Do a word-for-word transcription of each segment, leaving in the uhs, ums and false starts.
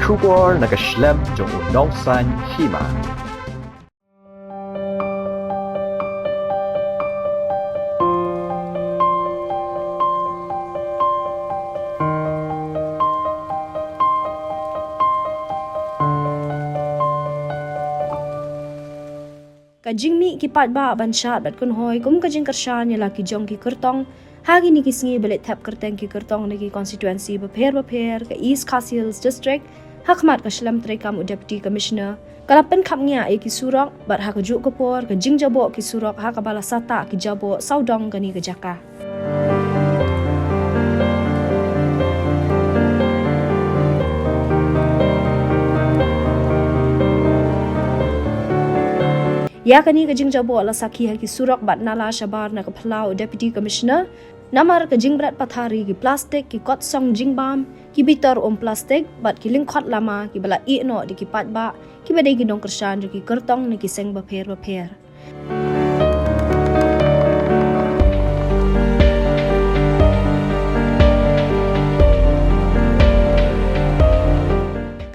Khubor na ka shlem jong u nongsan hima. Ka jingmih ki paidbah ban shad bad kynhoi kum ka jingkyrshan ïa la ki jong ki kyrtong ha kine ki sngi ba leit thep kyrteng ki kyrtong na ki constituency bapher bapher ka East Khasi Hills District ha khmat ka shlem treikam u Deputy Commissioner ka la pynkhapngiah ïa ki surok bad ha kajuh ka por ka jingjaboh ki surok ha kaba la sahtah ki jaboh sawdong kane ka jaka. Ïa kane ka jingjaboh la sakhi ha ki surok bad nala shabar na ka phyllaw u Deputy Commissioner namar ka jingbret pathar ïa ki plastik, ki kot song jingbam, ki bitor um plastik bad ki lyngkhot lama kiba la ïeh noh da ki paidbah kiba dei ki nongkyrshan jong ki kyrtong na ki seng bapher bapher.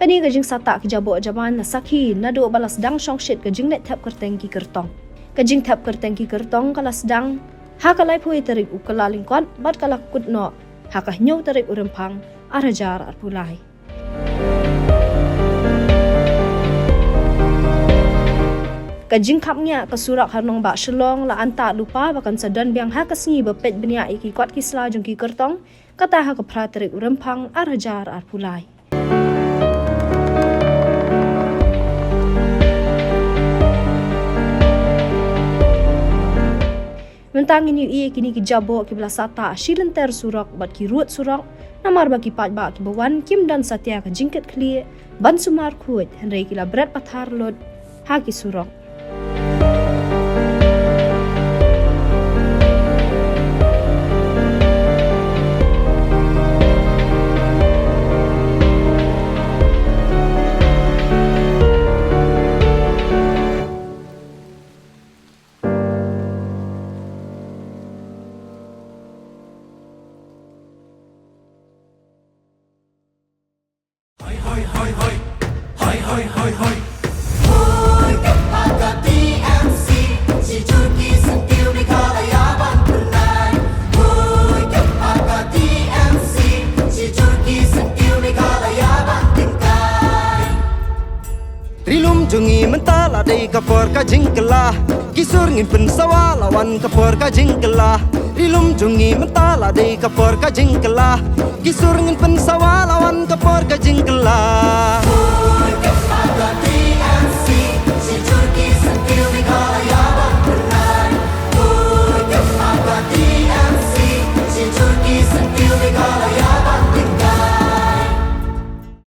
Kane ka jingsahtah ki jaboh jaman la sakhi naduh ba la sdang shongshit ka jingleit thep kyrteng ki kyrtong. Ka jingthep kyrteng ki kyrtong ka la sdang ha ka laiphew tarik u Kyllalyngkot bad ka la kut noh ha ka hynñiew tarik u Rymphang ar hajar arphew lai. Ka jingkhapngiah ka surok ha nongbah Shillong la antah lypa ba kan sa don biang ha ka sngi ba peit bniah ïa ki kot ki sla jong ki kyrtong, kata ha ka phra tarik u Rymphang ar hajar arphew lai. Mynta ngin ïohi ïa kine ki jaboh kiba la sahtah shi lynter surok bad ki rud surok namar ba ki paidbah kiba wan kim don satia ka jingkitkhlieh ban sumar khuid hynrei ki la bret pathar lut ha ki surok. Ri lum jong ngi mynta la dei ka por ka jingkylla. Ki sur ngin pynsawa la wan ka por ka jingkylla. Ri lum jong ngi mynta la dei ka por ka jingkylla. Ki sur ngin pynsawa la wan ka